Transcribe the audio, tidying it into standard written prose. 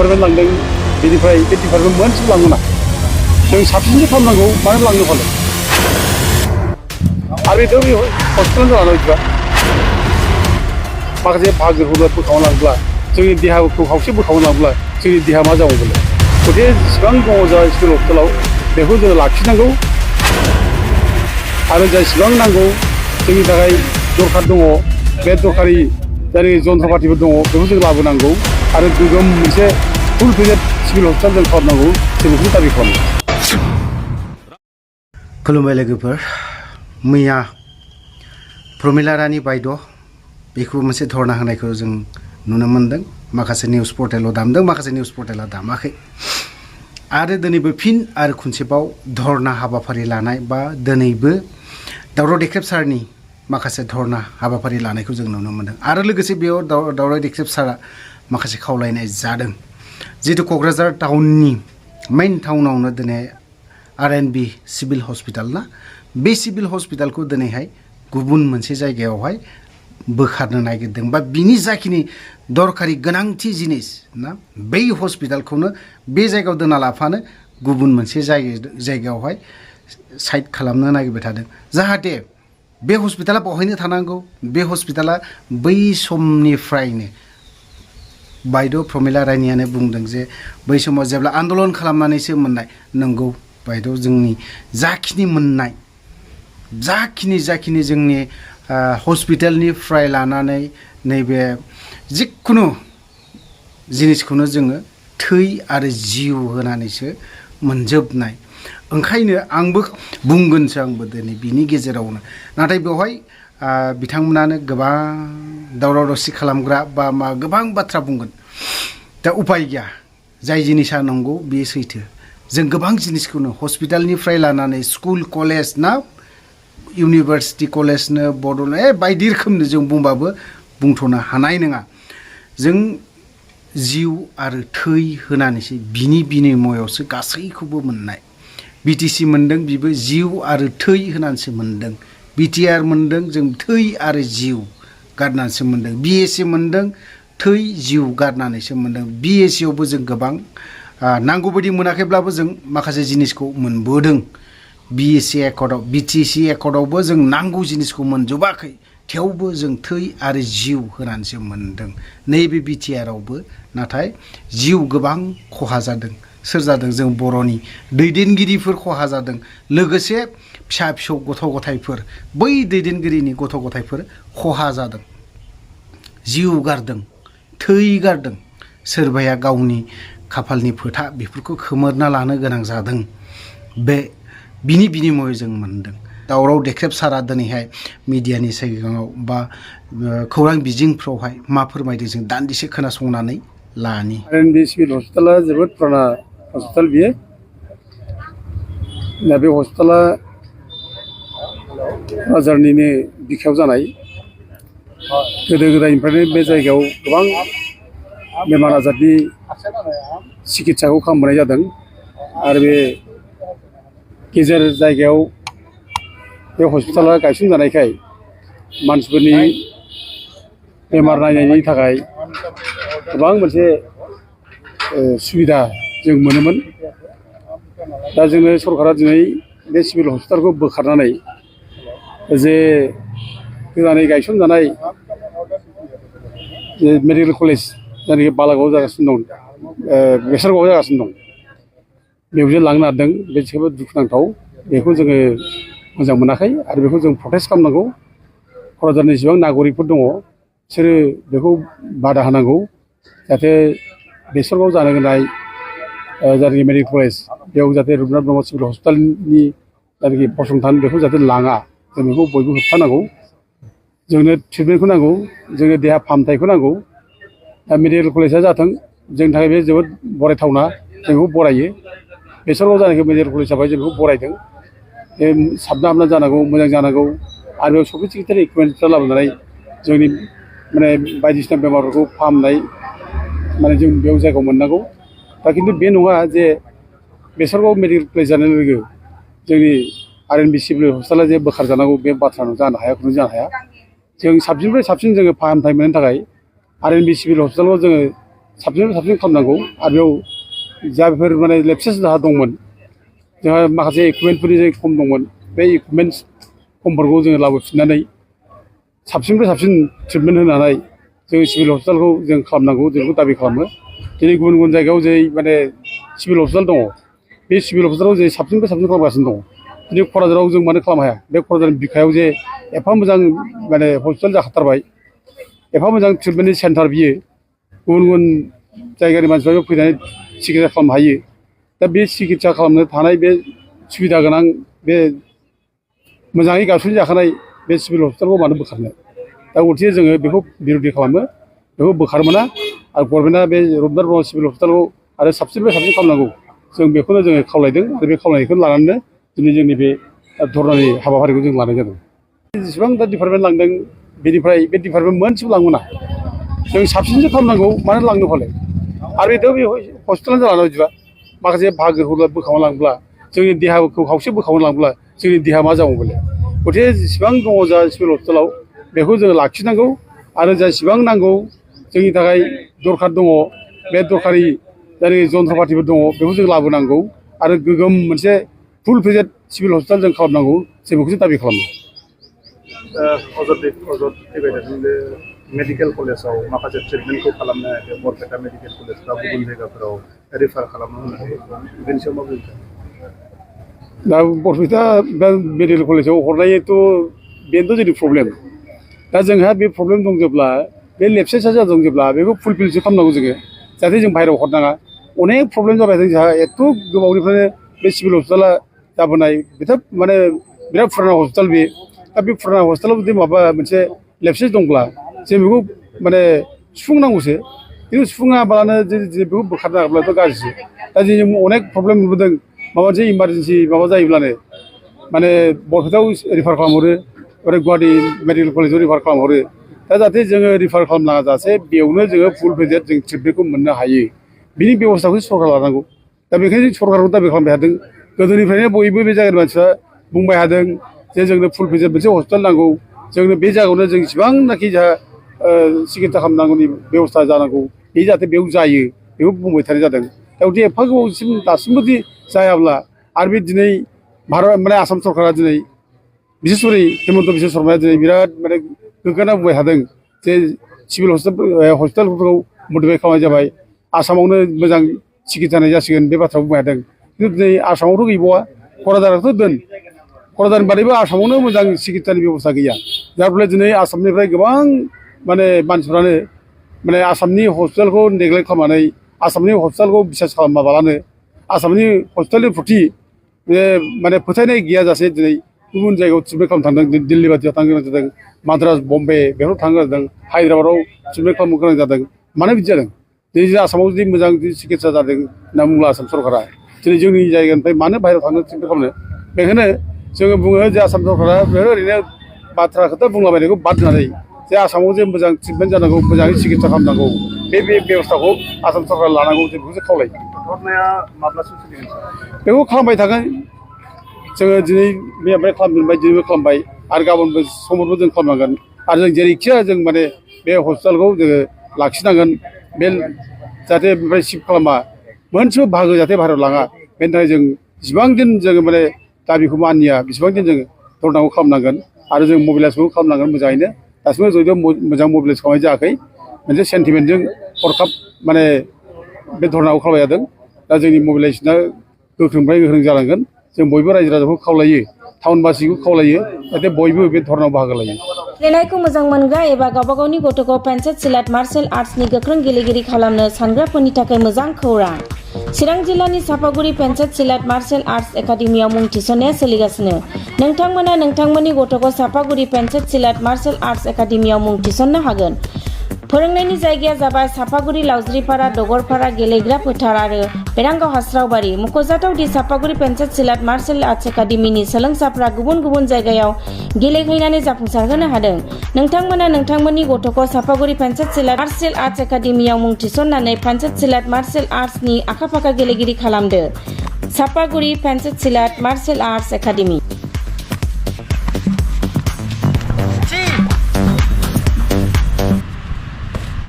Department लांदों बेनिफ्राय बे डिपार्टमेन्ट मोनसेबो लांनो जों साबसिनसो खालामनांगौ मानो लांनो फानो आरो बेथ' बे हस्पिटाल जानानै बिदिबा माखासे बाहागोफोरखौ बोखावना लांब्ला जोंनि देहाखौ खावसे बोखावना लांब्ला जोंनि देहा मा जाबावगोन गथे जेसेबां दङ जा सिभिल हस्पिटालाव बेखौ जोङो लाखिनांगौ आरो जेसेबां नांगौ जोंनि थाखाय दरखार दङ बे दरखारि जाय जन्त्रपातिफोर दङ बेखौ जों लाबोनांगौ आरो गोगोम मोनसे फुल फ्लेजेड सिभिल हस्पिटाल जों खालामनांगौ जों बेखौ दाबि खालामो। खुलुमबाय लोगोफोर, मैया प्रमिला रानी बायद' बेखौ मोनसे धरना होनायखौ जों नुनो मोन्दों। माखासे निउस पर्टेलाव दामदों, माखासे निउस पर्टेला दामाखै। आरो दिनैबो फिन आरो खनसेबाव धरना हाबाफारि लानाय बा दिनैबो दावराव देख्रेब सारनि माखासे धरना हाबाफारि लानायखौ जों नुनो मोन्दों। आरो लोगोसे बेयाव दावराव देख्रेब सारा माखासे खावलायनाय जादों जिहेतु क'क्राझार टाउननि मेइन टाउनावनो दिनै RNB सिभिल हस्पिटाल ना, बे सिभिल हस्पिटालखौ दिनैहाय गुबुन मोनसे जायगायावहाय बोखारनो नागिरदों बा बिनि जाखिनि दरखारि गोनांथि जिनिस ना बै हस्पिटालखौनो बे जायगायाव दोना लाफानो गुबुन मोनसे जायगायावहाय साइड खालामनो नागिरबाय थादों। जाहाथे बे हस्पिटाला बहायनो थानांगौ, बे हस्पिटाला बै समनिफ्रायनो बायद' प्रमिला रानीयानो बुंदों जे बै समाव जेब्ला आन्दलन खालामनानैसो मोननाय नंगौ बायद' जोंनि जाखिनि मोननाय जाखिनि जोंनि हस्पिटालनिफ्राय लानानै नैबे जिखुनु जिनिसखौनो जोङो थै आरो जिउ होनानैसो मोनजोबनाय। ओंखायनो आंबो बुंगोनसो आंबो दिनै बिनि गेजेरावनो, नाथाय बेवहाय बिथांमोनानो गोबां दावराव दावसि खालामग्रा बा गोबां बाथ्रा बुंगोन। दा उपाय गैया, जाय जिनिसा नंगौ बेयो सैथो। जों गोबां जिनिसखौनो हस्पिटालनिफ्राय लानानै स्कुल कलेज ना इउनिभार्सिटि कलेजनो बड'लेण्ड बायदि रोखोमनि जों बुंबाबो बुंथ'नो हानाय नङा। जों जिउ आरो थै होनानैसो बिनि बिनिमयआवसो गासैखौबो मोननाय। BTC मोनदों, बिबो जिउ आरो थै होनानैसो मोनदों। BTR मोनदों, जों थै आरो जिउ गारनानैसो मोनदों। BSc मोनदों, थै जिउ गारनानैसो मोनदों। BSc आवबो जों गोबां नांगौ बायदि मोनाखैब्लाबो जों माखासे जिनिसखौ मोनबोदों। BSc एकर्डआव BTC एकर्डआवबो जों नांगौ जिनिसखौ मोनजोबाखै, थेवबो जों थै आरो जिउ होनानैसो मोनदों। नैबे BTR आवबो नाथाय जिउ गोबां खहा जादों। सोर जादों? जों बर'नि दैदेनगिरिफोर खहा जादों, लोगोसे फिसा फिसौ गथ' गथायफोर, बै दैदेनगिरिनि गथ' गथायफोर खहा जादों, जिउ गारदों, थै गारदों। सोरबाया गावनि खाफालनि फोथा बेफोरखौ खोमोरना लानो गोनां जादों। बिनि बिनिमय जों मोनदों। दावराव देख्रेब सारा दिनैहाय मिडियानि सिगाङाव बा खौरां बिजोंफ्रावहाय मा फोरमायदों जों दान्दिसे खोनासंनानै लानि। RNB सिभिल हस्पिटाला जोबोद पुराना हस्पिटाल बियो। दा बे हस्पिटाला क'क्राझारनिनो बिखायाव जानाय। गोदो गोदायनिफ्रायनो बे जायगायाव गोबां बेमार आजारनि सिकित्साखौ खालामबोनाय जादों आरो बे गेजेर जायगायाव बे हस्पिटाला गायसनजानायखाय मानसिफोरनि बेमार नायनायनि थाखाय गोबां मोनसे सुबिदा जों मोनोमोन। दा जोङो सरकारा दिनै बे सिभिल हस्पिटालखौ बोखारनानै जे गोदानै गायसनजानाय जे मेडिकेल कलेज जायनाखि बालागाव जागासिनो दं, बेसरगावआव जागासिनो दं, बेयाव जे लांनो नागिरदों बे जोबोद दुखुनांथाव। बेखौ जोङो मोजां मोनाखै आरो बेखौ जों प्रटेस्ट खालामनांगौ। क'क्राझारनि जेसेबां नागरिकफोर दङ बिसोरो बेखौ बादा होनांगौ, जाहाथे बेसरगावआव जानो गोनां जायनाखि मेडिकेल कलेज बेयाव जाहाथे रुपनाथ ब्रह्म सिभिल हस्पिटालनि जायनाखि फसंथान बेखौ जाहाथे लाङा, जों बेखौ बयबो होबथानांगौ। जोंनो ट्रिटमेन्टखौ नांगौ, जोंनो देहा फाहामथायखौ नांगौ। दा मेडिकेल कलेजआ जाथों, जोंनि थाखाय बे जोबोद बरायथावना, जों बेखौ बरायो। बेसरगाव जानायखौ मेडिकेल कलेज जाबाय, जों बेखौ बरायदों। बे साबना हामना जानांगौ, मोजां जानांगौ आरो बेयाव सफिस्टिकेटेड इकुइपमेन्टफ्रा लाबोनानै जोंनि बायदिसिना बेमारफोरखौ फाहामनाय जों बेयाव जायगायाव मोननांगौ। दा खिन्थु बे नङा जे बेसरगाव मेडिकेल कलेज जानाय लोगो जोंनि RNB सिभिल हस्पिटाला जे बोखारजानांगौ बे बाथ्रा जानो हाया, खुनु जानो हाया। जों साबसिननिफ्राय साबसिन जोङो फाहामथाय मोननो थाखाय RNB सिभिल हस्पिटालाव जोङो साबसिन साबसिन खालामनांगौ आरो बेयाव जायफोर माने लेपसेस जाहा दंमोन जोंहा माखासे इकुइपमेन्टफोरनि जे खम दंमोन बे इकुइपमेन्ट खमफोरखौ जोङो लाबोफिननानै साबसिननिफ्राय साबसिन ट्रिटमेन्ट होनानै जों सिभिल हस्पिटालखौ जों खालामनांगौ जों बेखौ दाबि खालामो दिनै गुबुन गुबुन जायगायाव जे माने सिभिल हस्पिटाल दङ बे सिभिल हस्पिटालाव जे साबसिननिफ्राय साबसिन खालामगासिनो दङ दिनै क'क्राझाराव जों मानो खालामनो हाया बे क'क्राझार बिखायाव जे एफा मोजां माने हस्पिटाल जाखाथारबाय एफा मोजां ट्रिटमेन्टनि सेन्टार बियो गुबुन गुबुन जायगानि मानसिफ्राबो फैनानै सिकित्सा खालामनो हायो दा बे सिकित्सा खालामनो थानाय बे सुबिदा गोनां बे मोजाङै गायसनजाखानाय जाखानाय बे सिभिल हस्पिटालखौ मानो बोखारनो दा उल्थे जोङो बेखौ बिर'धि खालामो बेखौ बोखार मोना आरो गभर्नमेन्टआ बे रबीन्द्र ब्रह्म सिभिल हस्पिटालखौ आरो साबसिननिफ्राय साबसिन खालामनांगौ जों बेखौनो जोङो खावलायदों आरो बे खावलायनायखौ लानानैनो दिनै जोंनि बे धरनानि हाबाफारिखौ जों लानाय जादों जेसेबां दा डिपार्टमेन्ट लांदों बेनिफ्राय बे डिपार्टमेन्ट मोनसेबो लांमोना जों साबसिनसो खालामनांगौ मानो लांनो फालाय आरो बेथ' बे हस्पिटालानो जालांबाय बिदिबा माखासे बाहागोखौ बोखावना लांब्ला जोंनि देहाखौ खावसे बोखावना लांब्ला जोंनि देहा मा जागौ बोले गथे जेसेबां दङ जा सिभिल हस्पिटालाव बेखौ जोङो लाखिनांगौ आरो जेसेबां नांगौ जोंनि थाखाय दरखार दङ बे दरखारि जाय जन्थ्रपातिफोर दङ बेखौ जों लाबोनांगौ आरो गोगोम मोनसे फुल फेजेड सिभिल हस्पिटाल जों खालामनांगौ जों बेखौसो दाबि खालामो अजद फैबाय थादों बे मेडिकेल कलेजाव माखासे ट्रिटमेन्टखौ खालामनो हायाखै बरपेटा मेडिकेल कलेज बा गुबुन जायगाफोराव रेफार खालामनो होनानै बेनि सायाव मा बुंदों दा बरपेटा मेडिकेल कलेजाव हरनायथ' बेनोथ' जोंनि प्रब्लेम दा जोंहा बे प्रब्लेम दं जेब्ला बे लेपसेसा जादों जेब्ला बेखौ फुलफिलसो खालामनांगौ जोङो जाहाथे जों बाहेरायाव हरनाङा अनेक प्रब्लेम जाबाय थादों जोंहा एथ' गोबावनिफ्रायनो बे सिभिल हस्पिटाला जाबोनाय बिराद माने बिराद फुराना हस्पिटाल बे दा बे फुराना हस्पिटालाव जुदि माबा मोनसे लेपसेस दंब्ला जों बेखौ माने सुफुंनांगौसो खिन्थु सुफुङाबालानो बेखौ बोखारनो हाब्लाथ' गाज्रिसो दा जों अनेक प्रब्लेम नुबोदों माबा मोनसे इमारजेन्सि माबा जायोब्लानो माने बरपेटायाव रिफार खालामहरो ओरै गुवाहाटि मेडिकेल कलेजाव रिफार खालामहरो दा जाहाथे जोङो रिफार खालामनाङा जासे बेयावनो जोङो फुल फेजेड जों ट्रिटमेन्टखौ मोननो हायो बिनि बेब'स्थाखौ सरकार लानांगौ दा बेखायनो जों सरकारखौ दाबि खालामबाय थादों गोदोनिफ्रायनो बयबो बे जायगानि मानसिफ्रा बुंबाय थादों जे जोंनो फुल फेजेड मोनसे हस्पिटाल नांगौ जोंनो बे जायगायावनो जों इसिबांनाखि जोंहा सिकित्सा खालामनांगौनि बेब'स्था जानांगौ बे जाहाथे बेयाव जायो बेखौ बुंबाय थानाय जादों दा बिदि एफा गोबावसिम दासिमबो दि जायाब्ला आरो बे दिनै भारत माने आसाम सरकारा दिनै बिसेसरि हेमन्त बिश्व शर्माया दिनै बिराद माने गोग्गाना बुंबाय थादों जे सिभिल हस्पिटालफोरखौ मडिफाइ खालामनाय जाबाय आसामावनो मोजां सिकित्सा होनाय जासिगोन बे बाथ्राखौ बुंबाय थादों खिन्थु दिनै आसामावथ' गैबावा क'क्राझारावथ' दोन क'क्राझारनि बादैबो आसामावनो मोजां सिकित्सानि बेब'स्था गैया जाय फलाव दिनै आसामनिफ्राय गोबां माने मानसिफ्रानो माने आसामनि हस्पिटालखौ नेग्लेक्ट खालामनानै आसामनि हस्पिटालखौ बिसास खालामाबालानो आसामनि हस्पिटालनि प्रति बे माने फोथायनाय गैयाजासे दिनै गुबुन जायगायाव ट्रिटमेन्ट खालामनो थांदों दिल्ली बायदियाव थांनो गोनां जादों माद्रास बम्बे बेफोराव थांनो गोनां जादों हायद्राबादाव ट्रिटमेन्ट खालामनो गोनां जादों मानो बिदि जादों दिनै आसामाव जुदि मोजां सिकित्सा जादों होनना बुंब्ला आसाम सरकारा दिनै जोंनि जायगानिफ्राय मानो बाहेरायाव थांनो ट्रिटमेन्ट खालामनो बेखायनो जोङो बुङो जे आसाम सरकारा ओरैनो बाथ्रा खोथा बुंलाबायनायखौ बाद होनानै जे आसामाव जे मोजां ट्रिटमेन्ट जानांगौ मोजाङै सिकित्सा खालामनांगौ बे बेब'स्थाखौ आसाम सरकारा लानांगौ जों बेखौसो खावलायो धरनाया माब्लासिम सोलिगोन बेखौ खालामबाय थागोन जोङो दिनै मैयानिफ्राय खालामबाय दिनैबो खालामबाय आरो गाबोनबो समफोरबो जों खालामनांगोन आरो जों जेरैखिया जों माने बे हस्पिटालखौ जोङो लाखिनांगोन बे जाहाथे बेनिफ्राय शिफ्ट खालामा मोनसेबो बाहागो जाहाथे बाहेरायाव लाङा बेनि थाखाय जों जेसेबां दिन जोङो माने दाबिखौ मानिया बेसेबां दिन जोङो धरनाखौ खालामनांगोन आरो जों मबिलाइसखौ खालामनांगोन मोजाङैनो दासिमबो जयैनो मोजां मबिलाइस खालामनाय जायाखै मोनसे सेन्टिमेन्टजों हरखाब माने बे धरनाखौ खालामबाय जादों दा जोंनि मबिलाइजेसना गोख्रोंनिफ्राय गोख्रों जालांगोन जों बयबो रायजो राजाखौ खावलायो टाउनबासिखौ खावलायो जाहाथे बयबो बे धरनायाव बाहागो लायो गेलेनायखौ मोजां मोनग्रा एबा गावबा गावनि गथ'खौ पेन्सिल सिलेट मार्शेल आर्ट्सनि गोख्रों गेलेगिरि खालामनो सानग्राफोरनि थाखाय मोजां खौरां चिरां जिल्लानि Sapaguri pencil slate martial arts एकाडेमियाव मुं थिसननाया सोलिगासिनो नोंथांमोना नोंथांमोननि गथ'खौ Sapaguri pencil slate martial arts एकाडेमियाव मुं थिसननो हागोन फोरोंनायनि जायगाया जाबाय सापागुरि लावज्रिपारा दगरपारा गेलेग्रा फोथार आरो बेरांगाव हास्रावबारि मख'जाथाव the Sapaguri pencil slate martial arts एकाडेमिनि सोलोंसाफ्रा गुबुन गुबुन जायगायाव गेलेहैनानै जाफुंसारहोनो हादों नोंथांमोना नोंथांमोननि गथ'खौ Sapaguri pencil slate martial arts एकाडेमियाव मुं थिसननानै पेन्सिल सिलेट मार्शेल आर्ट्सनि आखा फाखा गेलेगिरि खालामदो Sapaguri pencil slate martial arts academy